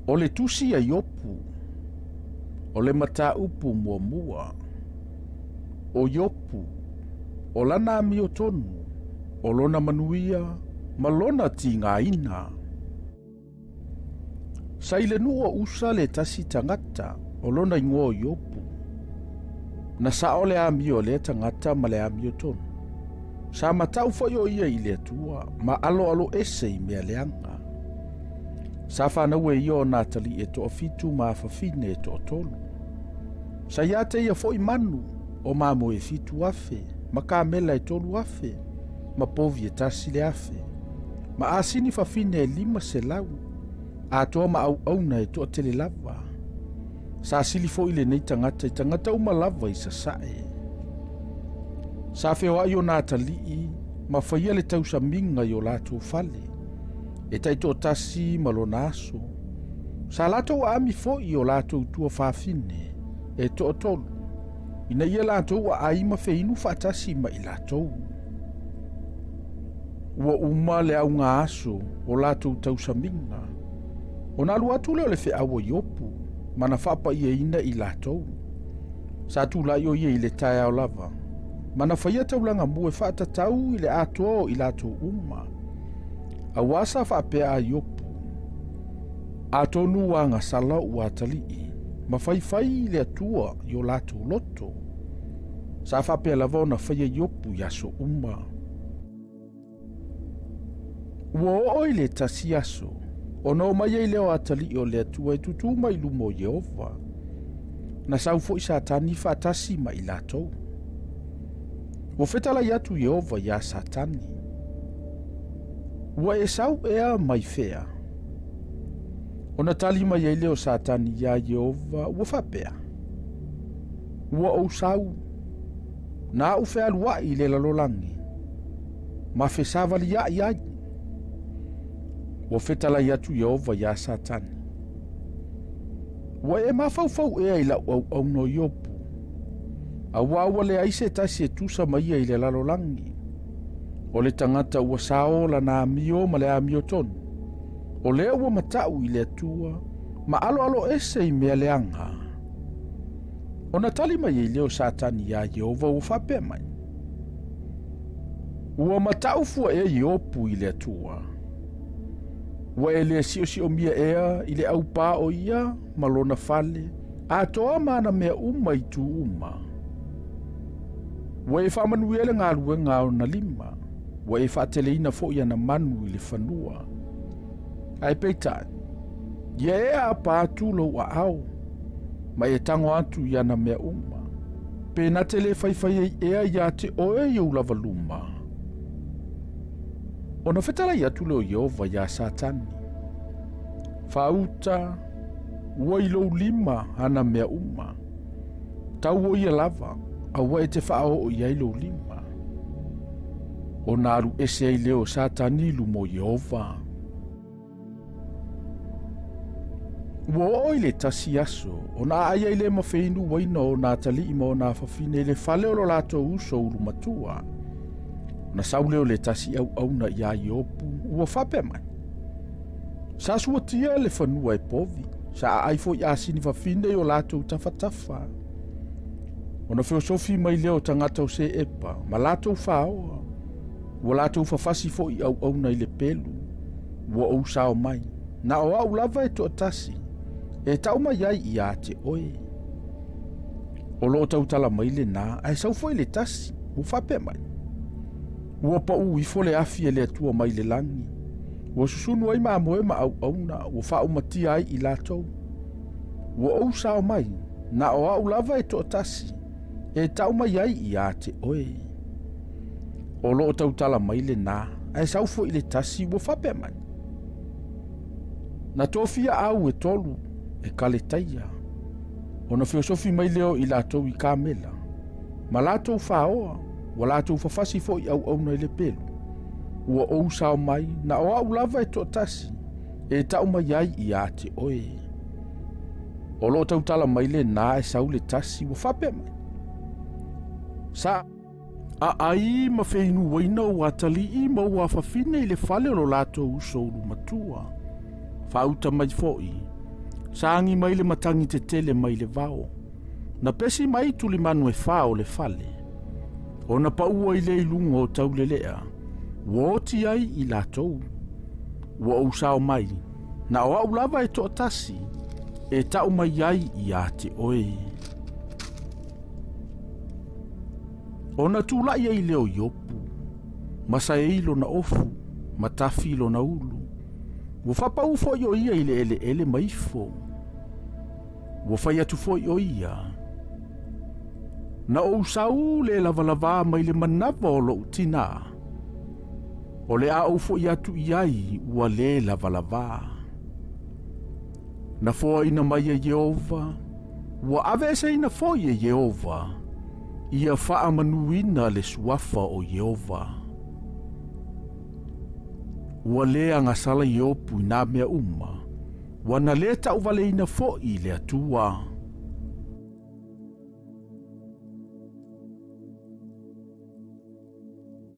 O le tusi a Iopu, o le mataupu muamua. O Iopu, o lana amiotonu, o lona manuia ma lona tigaina. Sa i le nuu o Usa le tasi tagata, o lona igoa o Iopu. Na sao le amio a lea tagata ma le amiotonu. Sa matau foi o ia i le Atua ma aloalo ese i mea leaga. Sa fanau e ia ona atalii e toafitu ma afafine e toatolu. Sa ia te ia foi manu o mamoe e 7,000, ma kamela e 3,000, ma povi e 1,000, ma asini fafine e 500, atoa ma auauna e toatele lava. Sa sili foi lenei tagata i tagata uma lava i sasae. Sa feoai ona atalii ma faia le tausamiga i o latou fale, e taitoatasi ma lona aso. Sa latou aami foi i o latou tuafafine e toatolu, ina ia latou aai ma feinu faatasi ma i latou. Ua uma le auga aso o latou tausamiga, ona alu atu lea o le feau o Iopu ma na faapaiaina i latou. Sa tulai o ia i le taeao lava, ma na faia taulaga mua e faatatau i le atoa o i latou uma. Auā sa faapea a Iopu, Atonu ua agasala ua atalii, ma faifai i le Atua i o latou loto. Sa faapea lava ona faia Iopu i aso uma. Ua oo i le tasi aso, ona o mai ai lea o atalii o le Atua e tutū mai i luma o Ieova. Na sau foi Satani faatasi ma i latou. Ua fetalai atu Ieova iā Satani, Ua e sau ea mai fea? Ona tali mai ai lea o Satani iā Ieova, ua faapea, Ua ou sau, na au fealuai i le lalolagi, ma fesavaliai ai. Ua fetalai atu Ieova iā Satani, Ua e mafaufau ea i lau auauna o Iopu, auā ua leai se tasi e tusa ma ia i le lalolagi. O le tagata ua sao lana amio ma le amiotonu, o lea ua matau i le Atua ma aloalo ese i mea leaga. Ona tali mai ai lea o Satani iā Ieova ua faapea mai, Ua matau fua ea Iopu i le Atua? Ua e le siosiomia ea i le aupā o ia ma lona fale, atoa ma ana mea uma i itu uma? Ua e faamanuia le galuega a ona lima, ua e faateleina foi ana manu i le fanua. Ae peitai, ia e aapa atu lou aao, ma e tago atu i ana mea uma. Pe na te le faifai ai ea iā te oe i ou lava luma? Ona fetalai atu lea o Ieova iā Satani, Faauta, ua i lou lima ana mea uma. Tau o ia lava, aua e te faaoo i ai lou lima. Ona alu ese ai lea o Satani i luma o Ieova. Ua oo i le tasi aso, ona aai ai lea ma feinu uaina o ona atalii ma ona afafine i le fale o lo latou uso ulu matua. Ona sau lea o le tasi auauna iā Iopu, ua faapea mai, Sa suatia le fanua e povi, sa aai foi asini fafine i o latou tafatafa. Ona feosofi mai lea o tagata o Seepa ma latou faoa, ua latou fafasi foi i auauna i le pelu, ua ou sao mai, na o au lava e toatasi, e tau mai ai iā te oe. O lo o tautala mai lenā, ae sau foi le tasi, ua faapea mai, Ua paū ifo le afi e le Atua mai le lagi, ua susunu ai mamoe ma auauna, ua faaumatia ai i latou. Ua ou sao mai, na o au lava e toatasi, e tau mai ai iā te oe. O lo o tautala mai lenā, ae sau foi le tasi ua faapea mai, Na tofia au e tolu e Kaletaia, ona feosofi mai lea o i latou i kamela, ma latou faoa, ua latou fafasi foi auauna i le pelu. Ua ou sao mai, na o au lava e toatasi, e tau mai ai iā te oe. O lo o tautala mai lenā e sau le tasi ua faapea mai, Sa aai ma feinuaina ou atalii ma ou afafine i le fale o lo latou uso ulu matua. Faauta mai foi. Sa agi mai le matagi tetele mai le vao. Na pesi mai tulimanu e fā o le fale. Ona paʻu ai lea i luga o taulelea, ua oti ai i latou. Ua ou sao mai, na o au lava e toatasi, e taʻu mai ai ia te oe. Ona tulaʻi ai lea o Iopu, ma saei lona ofu, ma tafi lona ulu. Ua faapaʻu foi ʻo ia i le ʻeleʻele ma ifo. Ua fai atu foi ʻo ia, Na ou sau le lavalavā mai le manawa o loʻu tinā, o le a ou foʻi atu i ai ua le lavalavā. Na foaina mai e Ieova, ua aveeseina foi e Ieova, ia faamanuina le suafa o Ieova. Ua le agasala Iopu i nā mea uma, Ua na lē taʻuvaleina foʻi le Atua.